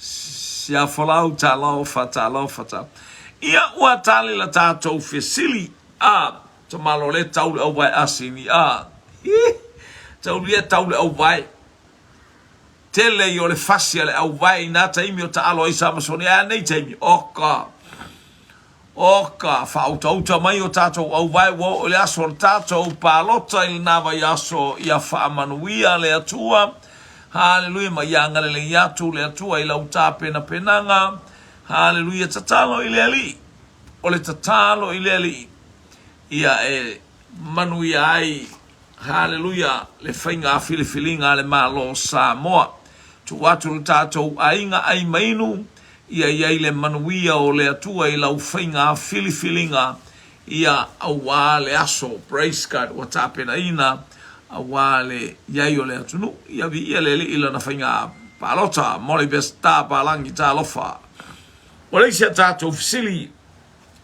siafolau talofa talofa ta. Ia ua tali la tatou fesili a tamalo le tau le auvae asini a. Hi, tau lia tau le auvae. Tele i o le fasi a le auvae i nā taimi o taalo ai Samasoni a nei taimi. Oka. O ka faautauta mai o tatou auvae ua oo i le aso o le tatou palota i lena vaiaso ia faamanuia le Atua. Haleluia ma ia agalelei atu le Atua i lau tapenapenaga. Haleluia tatalo i le Alii. O le tatalo i le Alii ia e manuia ai Haleluia le faiga filifiliga a le Malo o Samoa. Tuu atu le tatou aiga ai ma inu, ia i ai le manuia o le Atua i lau faiga filifiliga, ia auā le aso, praise God, ua tapenaina auā le i ai o le atunuu. Ia viia le Alii i lana faiga palota. Molly Pesita Palangi talofa. Ua leai se a tatou fesili.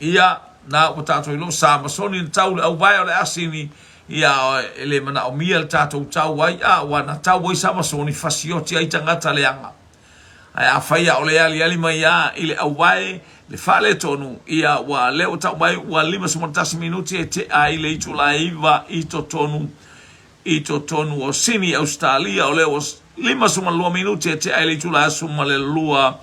Ia, na ua tatou iloa Samasoni na tau le auvae o le asini, ia, e le manaomia le tatou tau ai, a, ua na tau ai Samasoni fasioti ai tagata leaga. Ae afai a o le aliali mai a i le auvae, le faaletonu, ia, ua lea ua tau mai ua 51 minuti e tea ai le itula e 9 i totonu I totonu o Sini, Ausetalia, o lea ua 52 minute e tea ai le itula 12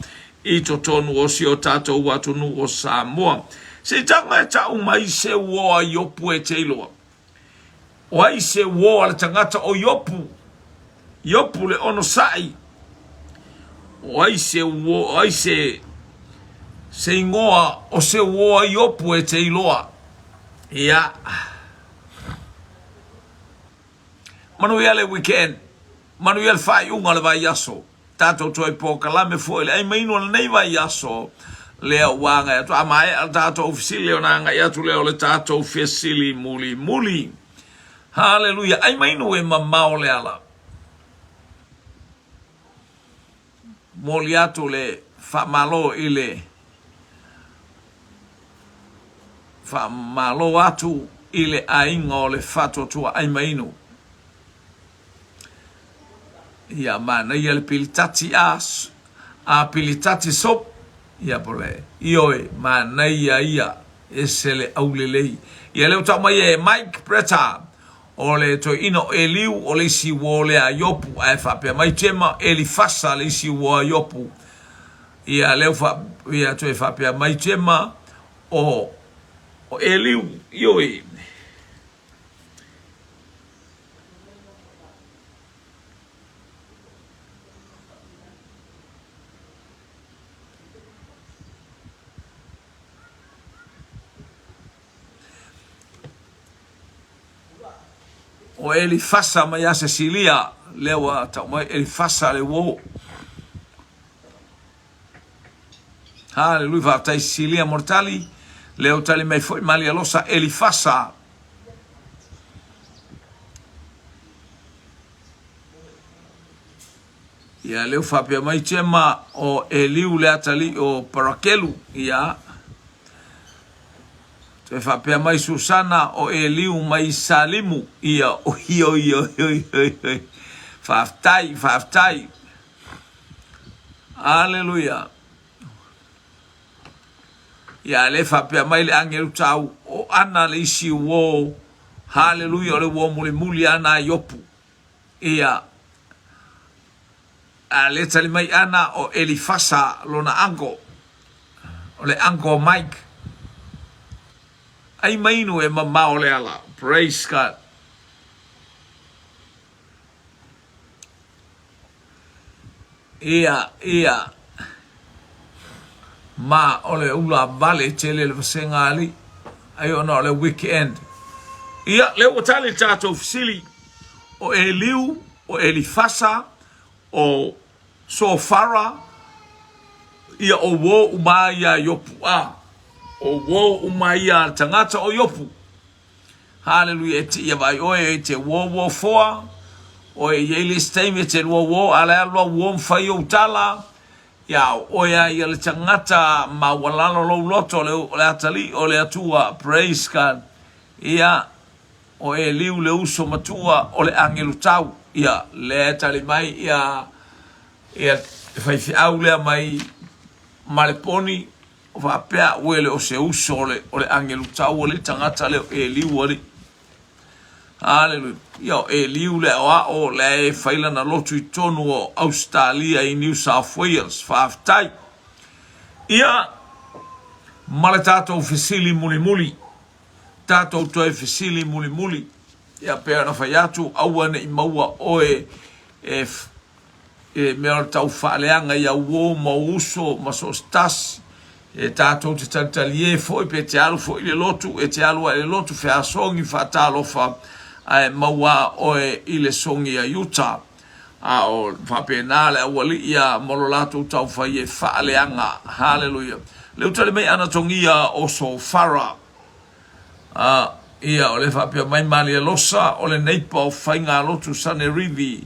i totonu o si o tatou atunuu o Samoa. Se i taga e tau mai se uo a Iopu e te iloa. O ai se uo a le tagata o Iopu? Iopu le onosai. O ai se uo, o ai se, se ingoa o se uo a Iopu e te iloa. Ia. Manuia le weekend, manuia le faaiuga o le vaiaso. Tatou toe polokalame foi le ai mainu o lenei vaiaso. Lea ua agai atu. A maea le tatou fesili ona agai atu lea o le tatou fesili mulimuli. Haleluia. Ai mai nu e mamao le ala. Momoli atu le faamalo i le faamalo atu i le aiga o le Faatuatua ai Mainu. Ia manaia le pilitati a a pilitati soap ia po le ioe manaia ia ese le aulelei. Ia lea ua tau mai e Mike Bretta o le toeaina o Eliu o le isi uo lea a Iopu ae faapea mai Jema Elifasa le isi uo a Iopu. Ia lea ua ia toe faapea mai Jema o o Eliu ioe. O Elifasa mai ia Sesilia, lea ua tau mai Elifasa le uo. Haleluia, faafetai Sesilia mo le tali. Lea ua tali mai foi Malialosa Elifasa. Ia, lea ua faapea mai Jema o Eliu le atalii o Parakelu. Ia, toe faapea mai Susana o Eliu mai Salimu. Ia, oi, oi, oi, oi, oi, oi. Faafetai, faafetai. Aleluia. Ia, lea faapea mai le agelu tau o Ana le isi uo. Haleluia, o le uo mulimuli ana a Iopu. Ia, a le tali mai ana o Elifasa lona uncle, o le uncle o Mike. Ai mainu e mamao le ala. Praise God. Ia, ia. Ma o le ula vale tele le vasega alii. Ai ona o le weekend. Ia, lea ua tali le tatou fesili. O Eliu, o Elifasa, o Sofara, ia o uo uma ia Iopu. A, o uo uma ia a le tagata o Iopu. Haleluia e te ia vaai oe e te uo uo foa oe i ai le isi taimi e te lua uo a le alu lau uo ma fai ou tala ia o oe a ia le tagata maualalo lou loto le, o le atalii o le Atua. Praise God. Ia o Eliu le uso matua o le agelu tau. Ia lea e tali mai ia ia le faifeau lea mai Maleponi O faapea ua e le o se uso o le, o le agelu tau alii tagata lea o Eliu alii. Haleluia. Ia o Eliu le aoao lea e fai lana lotu i totonu o Ausetalia i New South Wales. Faafetai. Ia, ma le tatou fesili mulimuli. Tatou toe fesili mulimuli. Ia pei ona fai atu, aua ne i maua oe e E mea o le tau faaleaga i au uo ma ou uso ma so o se tasi, e tatou te talitalie foi pe te alu foi i le lotu, e te alu ai i le lotu feasogi faatalofa ae maua oe i le sogi a Iuta. A o faapena le aualii ia ma lo latou taufai e faaleaga. Haleluia. Le uta le mei anatogia o Sofara. A, ia, o le faapea mai Malialosa, o le neipa o Faigalotu Sanerivi.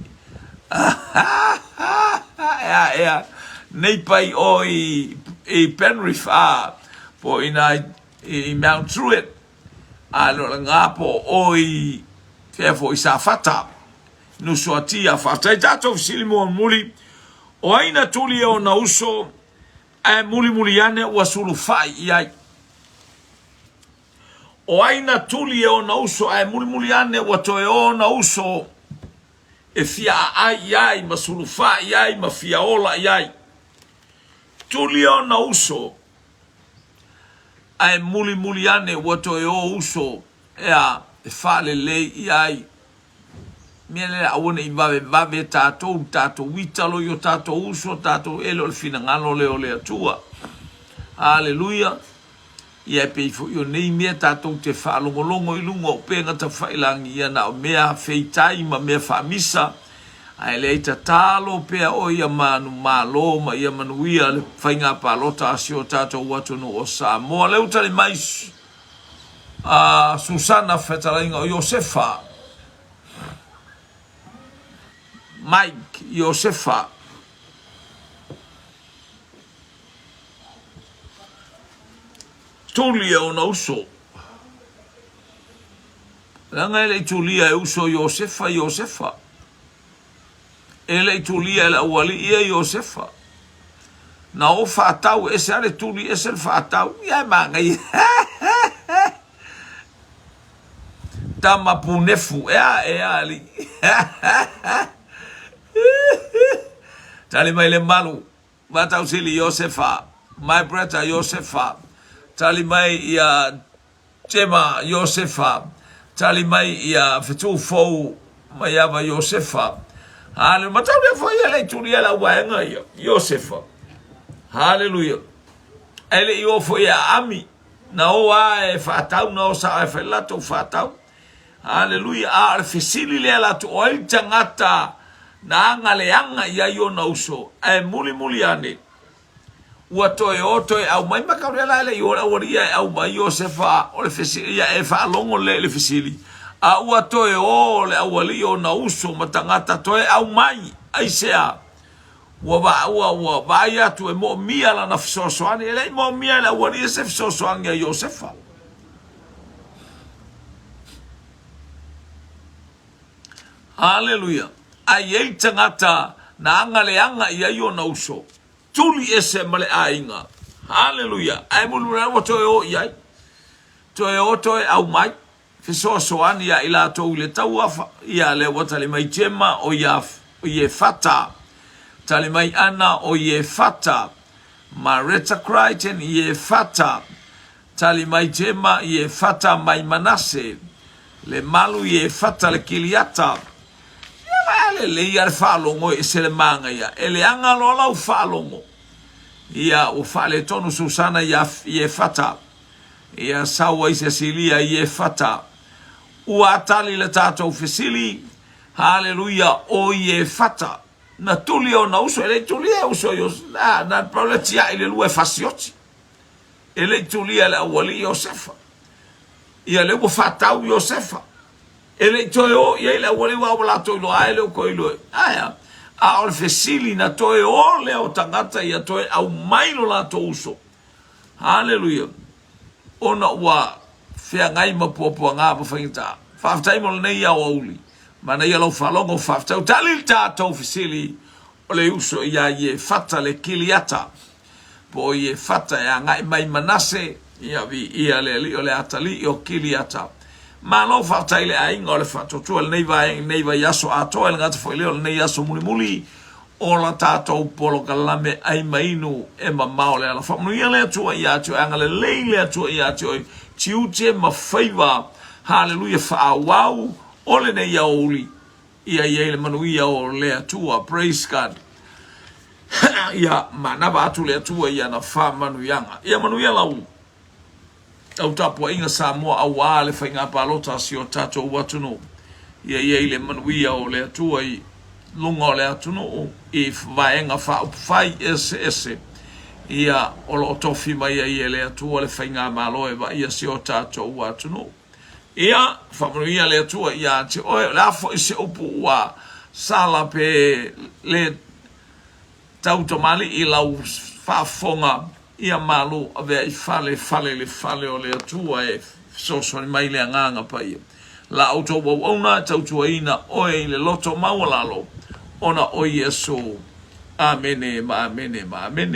Ea, ea, neipa i o i, i Penrith, a, po i nā i Mount Druitt, a le o le ngā po o i, fea fo i Safata, Nusuatia. Faafetai tatou fesili muamuli, o ai na tuli e ona uso, Ae mulimuli ane ua sulufai i ai. O ai na tuli e ona uso, ae mulimuli ane ua toe o ona uso e fia aai i ai ma sulufai i ai ma fia ola i ai. Tuli ona uso, ae mulimuli ane ua toe o uso ea e faalelei i ai. Mea lea aua ne i vavevave tatou, tatou italo i o tatou uso, tatou ele o le finagalo lea o le Atua. Aleluia. Ia e pei foi o nei mea tatou te faalogologo i luga o upega tafailagi, ia na o mea feitai ma mea faamisa. Ae leai tatalo pea oe ia manumalo ma ia manuia le faiga palota a si o tatou atunuu o Samoa. Lea ua tali mai a Susana fetalaiga o Iosefa. Mike Iosefa. Tuli e ona uso. Leaga e le i tulia e uso Iosefa Iosefa. E le i tulia e le aualii ia Iosefa. Na o faatau, ese lava le tuli, ese le faatau. Ia e manaia. Tama punefu, ea, ea, alii. Tali mai le malu. Matausili Iosefa, my brother Iosefa, tali mai ia Jema Iosefa, tali mai ia Fetufou Maiava Iosefa. Haleluia. Mataulia foi ia le itulia lau vaega ia, Iosefa. Haleluia. Ae le i o foi ia Ami, na o a e faatau, na o sa e fai latou faatau. Aleluia! A o le fesili lea latou, o ai le tagata na aga leaga i ai ona uso, ae mulimuli ane, ua toe o toe aumai mataulia la e le i o le aualii ae aumai Iosefa, o le fesili, ia e faalogo lelei i le fesili, a ua toe o le aualii ona uso ma tagata toe aumai, aisea? Ua va, ua, ua vaai atu e moomia lana fesoasoani, e le i moomia e le aualii se fesoasoani a Iosefa. Haleluia! A i ai tagata na aga leaga i ai ona uso, tuli ese ma le aiga. Haleluia! Ae mulimuli ane ua toe o i ai. Toe o toe aumai, fesoasoani ia i latou i le taua, ia lea ua tali mai Jema o ia Iefata. Tali mai Ana o Iefata. Mareta Crichton, Iefata. Tali mai Jema i Efata mai Manase, le malu i Efata le Kiliata. Ia vaea lelei a le faalogo e ese le manaia, e leaga loa lau faalogo. Ia ua faaletonu Susana ia Efata, ia sau ai Sesilia i Efata. Ua tali le tatou fesili, haleluia, o Iefata. Na tuli ona uso, e le i tulia e uso i na, na pau le tiai le lua e fasioti. E le i tulia e le aualii Iosefa. Ia lea ua faatau Iosefa. E le i toe o i ai le aualii aua ua latou iloa ai le o toe iloa. Ae a? A o le fesili na toe o lea o tagata ia toe aumai lo latou uso. Haleluia. Ona ua feagai ma puapuaga ma faigata. Faafetai mo lenei aoauli. Manaia lau faalogo, faafetai. Ua tali le tatou fesili o le uso ia Iefata le Kiliata. Po o Iefata e agai mai Manase, ia viia le Alii o le atalii o Kiliata. Malo faafetai i le aiga o le faatuatua i lenei vaega, lenei vaiaso atoa, e le gata foi lea o lenei aso mulimuli o la tatou polokalame ai ma inu e mamao le ala. Faamanuia le Atua ia te oe, agalelei le Atua ia te oe, tiute ma faiva, haleluia, faaauau o lenei aoauli. Ia i ai le manuia o le Atua. Praise God. Ia manava atu le Atua i ana faamanuiaga. Ia manuia lau lau tapuaiga Samoa auā le faiga palota a si o tatou atunuu. Ia i ai le manuia o le Atua i luga o le atunuu i vaega faaupufai eseese. Ia o lo o tofi mai ai e le Atua le faigamalo e vaaia si o tatou atunuu. Ia, faamanuia le Atua ia te oe, o le a foi se upu ua sala pe le tautamalii i lau faafofoga, ia malu avea i fale, fale le fale o le Atua e fesoasoani mai le Agaga Paia. La outou auauna e tautuaina oe i le loto maualalo ona o Iesu. Amene ma amene ma amene.